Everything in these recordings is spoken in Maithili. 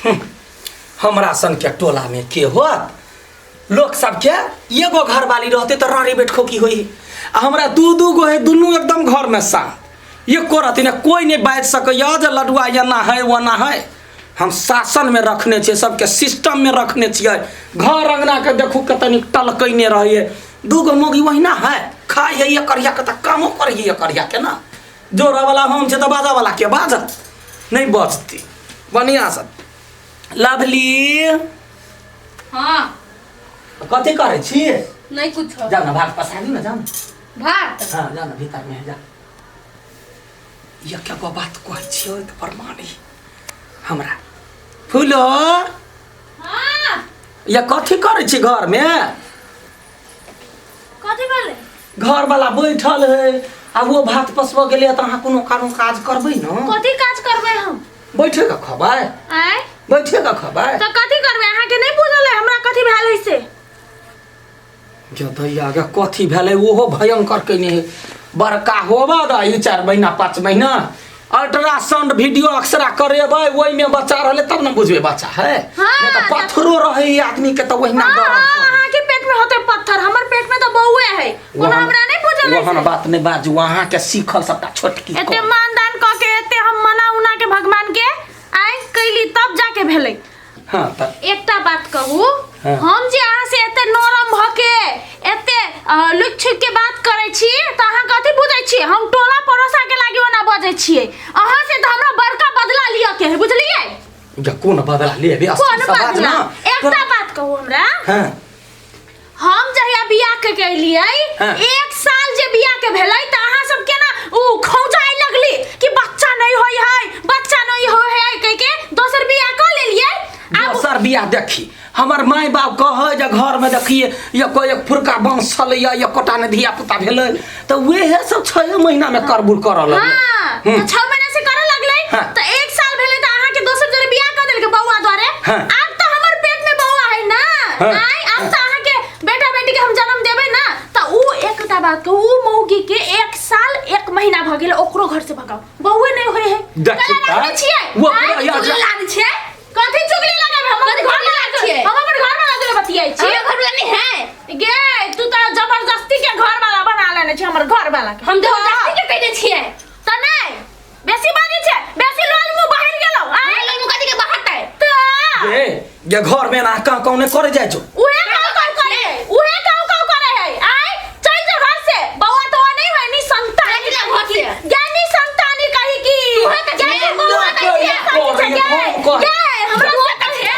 हमरा सनके टोलामे के होत? लोक सबके एगो घरवाली रहते तऽ रानी बैठको की होई, आ हमरा दू दू गो है, दुनू एकदम घरमे शांत, एको रहती ने कोई नहीं बाजि सकैया जे लडुआ एना है ओना है। हम शासनमे रखने छियै, सबके सिस्टममे रखने छियै। घर अङ्गनाके देखू कतऽ नीक टलकैने रहैए। दू गो मौगी ओहिना है, खाइ है एकरिया के तऽ कामो करै है एकरिया के ना। जोड़ऽवला हम छै तऽ बाजऽवला के बाजत? नहि बजतै बढ़िआँसँ। लवली। हाँ। कथी करै छी? नहीं कुछ। जाउ ने भात पसारी ने, जाउ ने। भात? हाँ, जाउ ने भीतरमे जा। एक गो बात कहै छियै तऽ प्रमाण ही हमरा फूलो। हाँ। या कथी करै छी घरमे? कथी भेलै? घरवाला बैठल है आ वो भात पसबऽ गेलै, तऽ अहाँ कोनो कोनो काज करबै ने? कथी काज करबै हम? बैठे के खबै। आँय? बैठे के खबै। तऽ कथी करबै? अहाँके नहि बुझल है हमरा कथी भेल है से? दैया गे, कथी भेलै? ओहो भयंकर कयने है। बड़का होबऽ दऽ ई 4 महीना 5 महीना, अल्ट्रासाउंड वीडियो एक्सरा करेबै, ओहिमे बच्चा रहलै तब ने बुझबै बच्चा है। हाँ, नहि तऽ पत्थरो रहै ई आदमी के तऽ ओहिना हाँ, दर्द हाँ, करै। अहाँके पेट में होते पत्थर, हमर पेट में तऽ बौए है। कोनो हमरा नहि बुझल है ओहन से। बात नहि बाजू, अहाँके सीखल सबटा छोटकी एते कल। मानदान कऽ के, एते हम मना उना के भगवान के आइ कैली तब जाके भेलै। हाँ तऽ एकटा बात कहू? हाँ। हम जे अहाँ से एते नरम भ के एते लुक छुक के बात करै छी तऽ अहाँ कथी बुझै छी? हम टोला पड़ोसा के लागी ओना बजै छियै, अहाँ से तऽ हमरा बड़का बदला लिअ के है, बुझलियै? जा, कोन बदला लेबे? कोन असली से बाज बदला? ना। एकटा बात कहू हमरा? हाँ। हम जहिया बियाह के गेलियै, हाँ। 1 साल जे बियाह के भेलै तऽ अहाँ सब केना उ खौंझाय लगली कि बच्चा नहीं होय है, बच्चा नहीं होय है कह के दोसर बियाह कऽ लेलियै। आब दोसर बियाह देखी, हमर माय बाप कहै जे घर में देखिए या कोई एक फुरका बांस छलैया, एकोटा ने धिया पुता भेलै, तऽ वएह सब 6 महीना में करबुल करऽ लगलै। हाँ, हम्म। तऽ 6 महीना से करऽ लगलै। हाँ। तऽ 1 साल भेलै तऽ अहाँ के दोसर जरे बियाह कऽ देलकै बौआ द्वारे। हाँ। आब तऽ हमर पेट में बौआ है ना। हाँ। आय आब तऽ अहाँ के बेटा बेटी के हम जन्म देबै ना। तऽ उ एकटा बात कहू, उ मौगी के 1 साल 1 महीना भऽ गेल, ओकरो घर से भगाओ, बौए नहीं होय है। देखी कला तऽ, राखने छियै? वो आँय, पूरा याद चुगली राख- लानै छियै? कथी चुगली लगाबै? हम अपन घर वाला छियै। हम अपन घर वाला जोरे बतियाइ छियै। हमरा घर वाला नहीं है। गे, तू तऽ जबरदस्ती के घर वाला बना लेने छी हमर घर वाला के। हम जबरदस्ती के कहने छियै। तऽ नहि बेसी बाजै छै, बेसी लोल मुँह बाहर गेलौ। आँय? लोल मुँह कथी के बहतै? तऽ ये ये घर में ना कहाँ कौने करे जाइ छौ? उहे काव काव करे है, उहे काव काव करे है। आय चल जा घर से, बौआ तो नहीं है नी संतान। चल जा घर से। ज्ञानी संतानी कही की तू है तऽ ज्ञानी छै। बौआ तू नहीं है है, तऽ संतानी छै। छै। गे, हम कहे। गे, हमरा से कही है।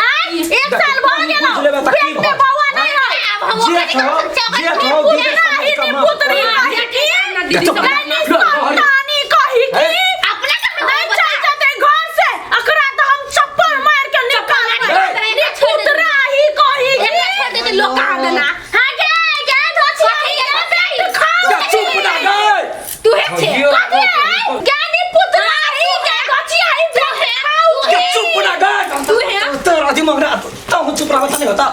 आय 1 साल भऽ गेलौ, बुझ लेबै तऽ की पेट में भऽ बौआ नहीं है। आब हम ओकरा जेठ के हो, चावल जेठ हो, पुतना दीदी ही समझ नी कऽ पुत्री माफ कही की, दीदी समझ ज्ञानी कऽ माफ संतानी कही की। हे। अपना के नहीं चल जेतै घर से, एकरा तऽ हम चप्पल मार के निकालबै। मारि नी पुतरा ही कही की। एकरा छोड़ देते लोग कहाँ देना। हाँ गे, गे, धोती, गे, पेट खाओ। जा, चुप ना गए। तू है छे। यो, कथी है? ज्ञानी पुतरा ही गे, धोती ही पेट खाओ। जा, चुप ना गए। तू है। तोरा दिमाग ना तू चुप रह, नहीं होता।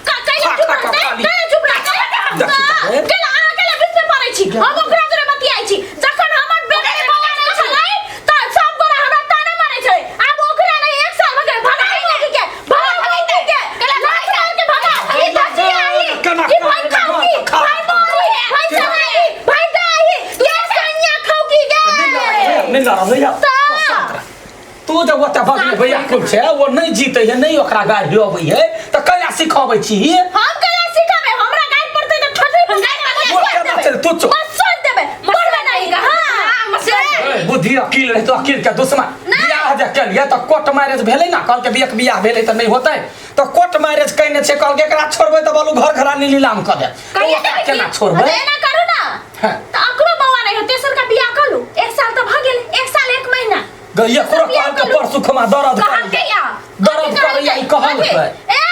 कैला खा, चुप खा, रहतै? खा, खाली। कैला चुप रहतै? देखी तऽ, हे। कैला अहाँ कैला बीच में पड़ै छी? हम ओकरा जोरे बतियाइ छी। जखन हमर बेटा के बौआ नहि छलै, तऽ सब गोरा हमरा ताना मारै छलै। आब ओकरा नहि 1 साल भऽ गेलै, भगाइ मौगी के, भगा मौगी के, लात मारि के भगा। ई धचिया ही, केना ई भाई खा, खाउ की, खा, भाई मरी, भाई सहाई, भाई दाही, गे सैया खाउ की गे। नहीं लड़ा भैया। तऽ तू जब ओतऽ भगले भैया कुल छै, ओ नहीं जीते है, नहीं ओकरा गाड़ी अबै है तऽ कहिया सिखबै छी? हम कैला सिखाबै? हमरा गाइड पड़तै तऽ ठोठरी पर गाइड वो केना चल तू चुप। बस सुन देबै, मरबै नहीं गा। हां, से ए, बुद्धि अकील रहे तो अकील के दुश्मन। नहीं। बियाह जे केलिए तऽ कोर्ट मैरिज भेलै ना, कहलकै एक बियाह भेलै तऽ नहीं होतै, तऽ कोर्ट मैरिज कयने छै। कहलकै एकरा छोड़बै तऽ बोलू घर घरानी नीलाम कऽ देब। तऽ कहिया ओकरा देबै केना की? छोड़बै? अरे एना करू ना। हाँ। तऽ अकरो बौआ नहीं हो, तेसर का बियाह कर लू। 1 साल तऽ भऽ गेल, 1 साल 1 महीना। गई एकरो बियाह कहलकै करू। परसू खमा दर्द कहलकै करैया। या। दर्द करैया ई कहलकै। ए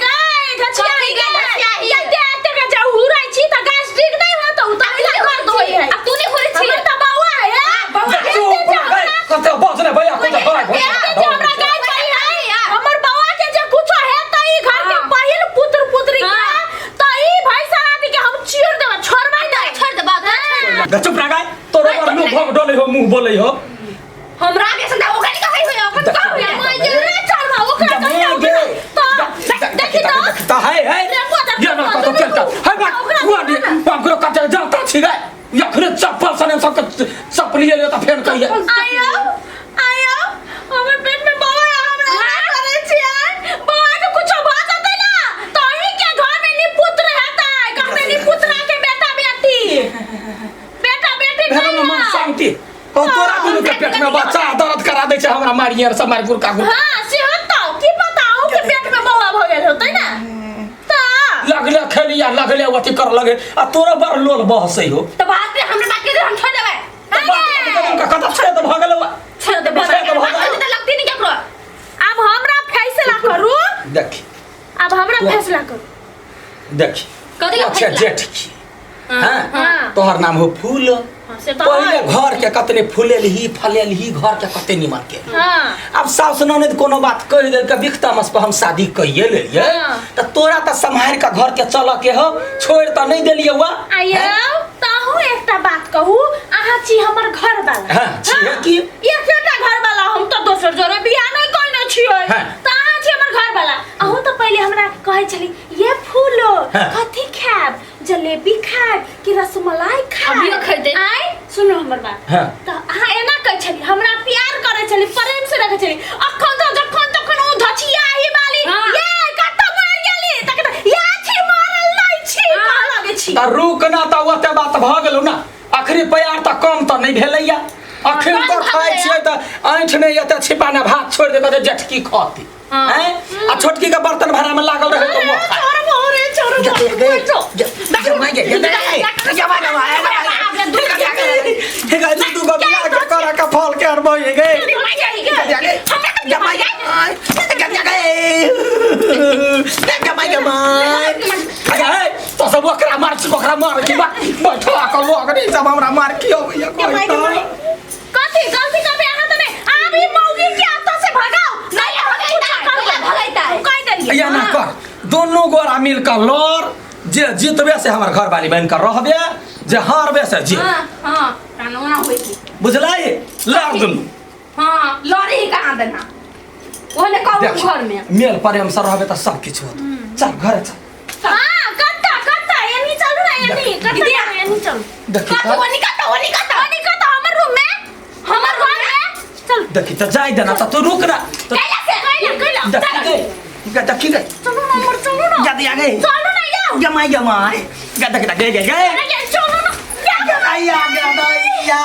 गाय धचिया कथी गे, गे धचिया ही? ये दे एते के जे हुरै छी तऽ गैस्ट्रिक नहीं होत, उ तऽ ओहिला घर धोइ है। अब तू नहीं हुरै छी। हमर तऽ बौआ है। बौआ जा, चुप ना गई, कते बजने भैया कते भाग एते जे हमरा गाय पड़ी है, हमर बौआ के जे कुछो है तऽ ई घर के हाँ। पहिल पुत्र पुत्री के हाँ। तऽ ई भाई साहब के हम चीर देबै, छोड़बै नहीं। छोड़ दे बाबा, छोड़ दे। चुप ना गई, तोरो पर मुंह भोग डोलै हो, मुंह बोलै हो। हमरा के संदा ओकरा नहीं कहै होय, ओकरा देख, कहै होय। मैं जे रे चढ़बौ ये आयो आयो हमर पेट में बौआ है, हमरा ना करे छियै बौआ के कुछो भ जेतै ना त अहीं के घर में नी पुत्र हेतै कहबै नी पुत्रा के बेटा बेटी बेटा बेटी भेलो नहीं मन है। शांति ओ तोरा दुनू के पेट में बच्चा दर्द करा दै छै हमरा मारियर सब मारि गुरका गुर हाँ से होता की पता अहूँ के पेट में बौआ भ गेल होतै ना त लगले खेलिया लगले अथी कर लगे आ तोरा बड़ लोल बहसै हो तऽ बात पे हमरा बात के हम छोड़ देबै तऽ बात कदम का कतब छेद भऽ गेलौ छोड़ देबै छेद भऽ गेलौ। तऽ लगती नहीं केकरो आब हमरा फैसला करू देखी आब हमरा फैसला करू देखी कथी के अच्छा फैसला? जेठकी हाँ हाँ। तोहर नाम हो फूल हाँ, से तऽ पहिले है। घर के कतने फूलेलही फलेलही घर के कते निमन के हाँ अब सास ननद कोनो बात कहि देलकै बिखता मस पर हम शादी कइए लेलियै हाँ। तऽ तोरा तऽ सम्हारि कऽ घर के चलऽ के हो छोड़ि तऽ नहि देलियै वा आयौ ताहू एकटा बात कहू अहाँ छी हमर घर वाला हाँ, छियै की? एकेटा घर वाला हम तऽ दोसर जरे बियाह नहि कयने छियै हाँ। तऽ अहाँ छी हमर घर वाला अहूँ तऽ पहिले हमरा कहै छली ये फूलो हाँ। कथी खायब जलेबी खायब कि रसमलाई खायब अभियो खैतै। आय सुनू हमर बात हाँ। तऽ अहाँ एना कहै छली हमरा प्यार करै छली प्रेम से रखै छली अखन तऽ जखन तखन ओ धचियाही वाली हाँ। ये कतऽ मरि गेली तऽ कहतै, या छी मरल नहि छी कहऽ लगै छी तऽ रुक ना तऽ ओते बात भऽ गेलौ ना अखनी प्यार तऽ कम तऽ नहि भेलैया अखन कम तऽ भऽ खाइ गेलैया। छियै तऽ ऐंठ नहि एते छिपाना भात छोड़ि देबै तऽ जेठकी खती हाँ। हैं आ छोटकी के बर्तन भाड़ा में लागल रहे तो वो खाए छोड़ मोरे छोड़ तो सब ओकरा मार छी ओकरा मार की बा बैठला के लोग नहीं सब हमरा मार की अबैया कथी गलती करबे अहाँ तऽ नहि आब ई मौगी के अतऽ से भगाओ नहीं भगाइता भगाइता कहि देलियै या ना कर दोनों गोरा मिल कर लड़ जे जीतबे से हमर घर वाली बन कर रहबे जे हारबे से जीत हाँ हाँ कानूना होई थी बुझलाई लड़ दुनू हाँ लड़ी कहाँ देना ओने कहू देख, घर में मेल प्रेम से रहबे तऽ सब किछु होत चल घरे चल हाँ कत्ता कत्ता एनी चलू ना एनी कत्ता एनी चलू देखी कथी तऽ ओनी कत्ता ओनी कत्ता ओनी कत्ता हमर रूम में हमर घर में चल देखी तऽ जाय देना तऽ तू रुक ना तऽ कैला से कैला कैला देखी गई गे देखी गई चलू ना हमर चलू ना जल्दी आ गई चलू ना याओ जमाई जमाई गे देखी गे गे गे अरे चलू ना या दैया गे दैया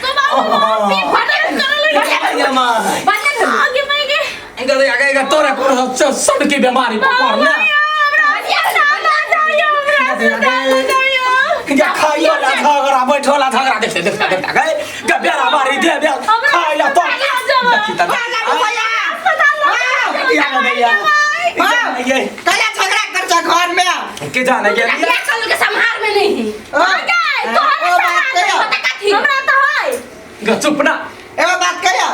तो बाबू भी फटक करल जमाई जमाई बन्ने धरू आगे मैं गे गे गे गे गे तोरा कोनो सन की बीमारी पकड़ ना गे खाइयो ला झगड़ा बैठो ला झगड़ा देखते देखते देखते गए गे बेरा मारी दे बे खाइ ला तो देखी तऽ दैया गे कया झगड़ा कर छ घर में के जाने गे अगला साल के संहार में नहीं है ओ बात कया पता कथी हमरा तऽ है गे चुप ना एगो बात कया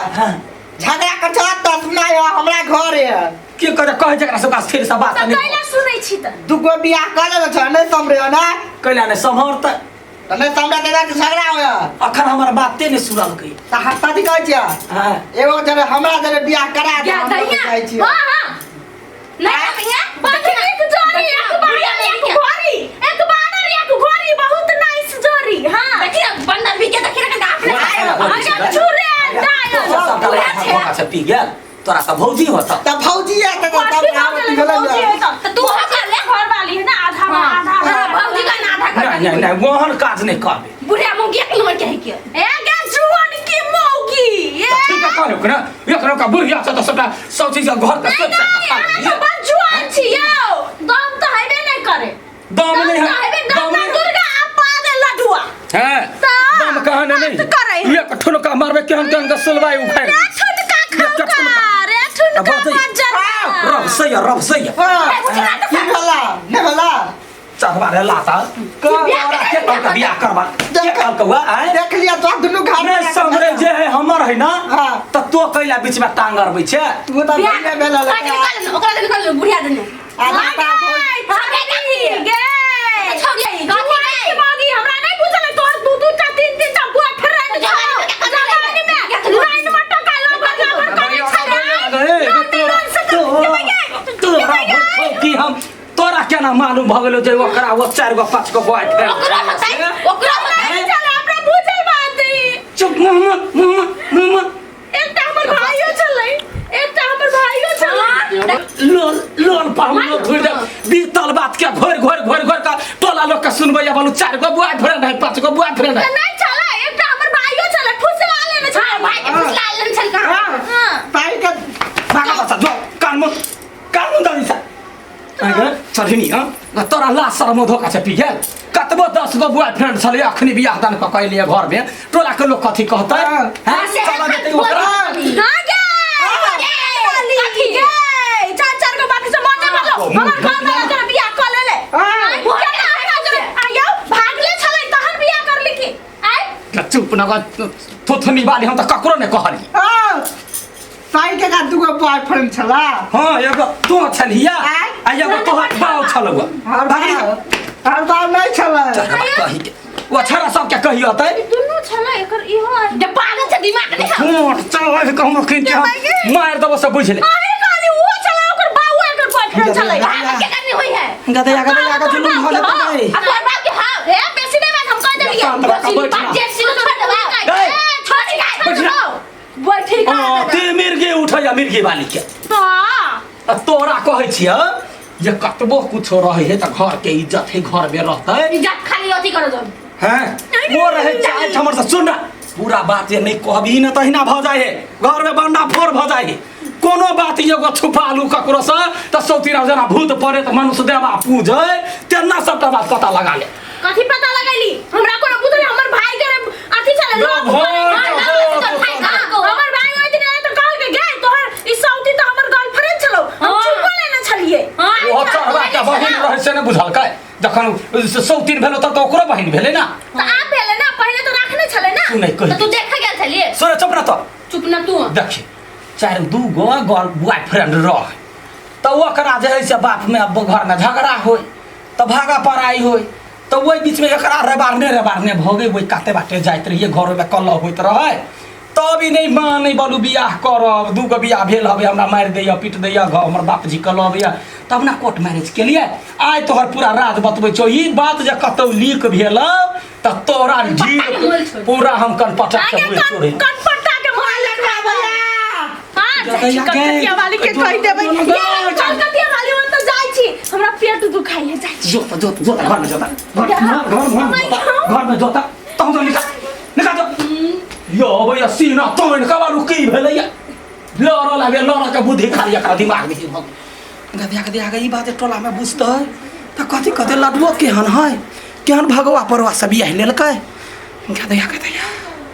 झगड़ा कर छ त सुनाय हमरा घर है के करे कहे जकरा सबका फिर से बात तऽ नहीं कैला सुनै छी तऽ दुगो बियाह कर लेलो छ नहीं समरे ना कैला नहीं सम्हर त त नहीं समरे त झगड़ा होया अखन हमर बाते नहीं सुनलकै त हम कथी कहै छियै हाँ एगो जरे हमरा जरे बियाह करा दे या हम दैया। जाइ छियै हाँ हाँ नहीं भैया बाकी एक जोड़ी एक बानर एक घोड़ी एक बानर एक घोड़ी बहुत नाइस जोड़ी हाँ देखिए बंदर भी के देखिए ना अपने अगर छुरे डायल से पी गेल तोरा तऽ भौजी होता त भौजी है त कथी तब भऽ आबत गेलै भेलै भौजी ने। है तऽ तू हका ले घर वाली है ना आधा हाँ आधा हाँ, भौजी का ना आधा कर नहीं नहीं नहीं ओहन काज नहीं करबे बुढ़िया मौगी एक नंबर के है के ए गे जुअन की मौगी ए ठीक है कहलुक ना एकरो का बुढ़िया से तऽ सबटा सब चीज घर के नहीं सब नहीं अहाँ तऽ बड़ जुआन छी यौ दम तऽ हेबे नहीं करे दम नहीं तऽ है हेबे दम दम नहीं दुर्गा आपा दे लडुआ हैं तऽ दम कहाँ ने बात नहीं करै है। एक ठुनका मारबे केहन केहन के सुलवाई उखाड़ रे ठुनका एक ठुनका। खाओ रे ठुनका अब बाजै। मजर रब सही है रब सही है हाँ, की भेला नहीं भेला चढ़वा रे लाता तोरा के कहलक बियाह करबा के कहलक हुआ आय देख लिया तो दुनू घर में नहीं समरे जे है हमर है ना हाँ। त तो कैला बीच में टांग अरबै छै तू तऽ बियाह भैया भेला ओकरा के निकाल ले, ओकरा के निकाल ले, बुढ़िया देने आधा ता भौजी गे छोड़िए जुआन की मौगी हमरा नहीं बुझल है तोर दू दू टा तीन तीन टा बॉयफ्रेंड छौ जवानी में लाइन में टका लभर लभर करै छलै तोरा भूखो की हम तोरा केना मालूम भऽ गेलो जे ओकरा ओ चारि गो पाँच गो बॉयफ्रेंड ओकरो होतै ओकरो होतै नहीं चल हमरा बुझल बात ई चुप मुँह मुँह मुँह। एकटा हमर भाइयो छलै, एकटा हमर भाइयो छलै। लोल लोल पाहुन थोड़ि दे, बीतल बात के घोर घोर घोर घोर का टोला लोग के सुनबैया। बोलू 4 गो बुआ फ्रेंड है, 5 गो बुआ फ्रेंड है। नहीं छलै, एकटा हमर भाइयो छलै, फुसला लेने छलै। भाई के फुसला लेने छल कहाँ? हां। ताई के भागा बसा जो कान मुँह कान मुँह दादी सा आगे चढ़नी। हां, तोरा ला शर्मो धोखा छै पी गेल। कतबो 10 गो बॉयफ्रेंड छलै, अखनी बियाह दान कऽ कऽ घर में टोला के लोग कथी कहतै? हैं, चला जेतै ओकरा। हां गे, कथी गे, चार चार गो बाकी से मन नहीं भरलो। हमर घर में तोरा बियाह कऽ लेले। केना हमरा जोरे आयौ भागले छलै तहन बियाह करली की? आय चुप न थोथनी वाली, हम तऽ ककरो नहि कहली। ताई के का 2 गो बॉयफ्रेंड छला? हाँ, एगो तू छलिया आ एगो तोहर बाप छलौ। हर बार हर बार नहीं छला। कही के ओ छड़ा सबके कहियो तै। दुनू छलै एकर इहो। जे पागल छै, दिमाग नहीं है। मोट चल कहूँ किन के मार देबो सब, बुझ ले। अरे कहली वो छलै, ओकर बाबू एकर बॉयफ्रेंड छलै। पागल के करनी हुई है। गदया गदया का जुलुम भऽ जेतै। अब तोहर बाप के हाँ हे, बेसी नहीं बात, हम कह देबियै। शांत रह, बैठ ना। बाप जे सिनो छोड़ देबा। ए, छोड़ दे। बैठ ना। बैठी। हाँ, ते मिर्गी उठैया मिर्गी वाली के। हां। आ तोरा कहै छियै जे कतबो कुछो रहै है तऽ घर के इज्जत है, घर में रहतै। इज्जत खाली अथी करो जब हैं, वो रहे चाहे हमर से सुन ना पूरा बात, जे नहीं कहबी न तहिना भऽ जाइ है, घर में बंडा फोड़ भऽ जाइ है। कोनो बात एगो छुपा लू ककरो से तऽ सौतीरा जेना भूत पड़े तऽ मनुष्य देवा पूजै तेना सबटा बात पता लगा ले। कथी पता लगैली? हमरा कोनो बुझल, हमर भाई के अथी छलै लोभ। हमर भाई ओइ दिन आए तऽ कहल के गे तोहर ई सौती तऽ हमर गर्लफ्रेंड छलौ, हम चुपो लेने छलियै। ओ चढ़वा के बहिन रहै से ने बुझलकै, जखन सौतीन भेलो तब तऽ ओकरो बहिन भेलै ना। तऽ आब भेलै ना, पहिले तऽ राखने छलै ना। सुनै कहि तो तू देखे गेल छलिए? सुन, चुप रह तो। चुप ना तू। देखी, 4 2 गो गर्ल बॉयफ्रेंड रह तऽ ओकरा जे है से बाप में घर में झगड़ा होय तऽ भागा पड़ाई होय, तऽ ओहि बीच में एकरा रेबारने रेबारने भऽ गेल। ओहि काते बाटे जाइत रहियै, घर में कलह होइत रहै, तब ई नहि मानै बोलू बियाह करब, 2 गो बियाह भेल हबे, हमरा मारि दैया पीट दैया घर हमर बापजी के लबैया, तब ना कोर्ट मैरिज केलियै। आइ तोहर पूरा राज बतबै छौ। ई बात जे कतौ लीक भेल तऽ तोरा ढील पूरा हम कनपटा के आगे बुझि चोरी कनपट्टा के मोबाइल हां, जाइ छी कलकतिया वाली के कहि देबै। ये कलकतिया वाली ओतऽ जाइ छी, हमरा पेट दुखाइ है, जाइ छी। जोता जोता जोता, घर में जोता, घर घर घर जोता, घर में जोता। तहन तो निकाल निकाल जो यो भैया सीना तोड़ के बालू की भेलैया लड़ लागे, लड़ के बुद्धि खाली एकरा दिमाग में भऽ गेल। गदिया गदिया के ई बात टोला में बुझतै तऽ कथी कहतै? लडुओ केहन है, केहन भगवा परवा सब बियाह लेलकै। गदिया गदिया।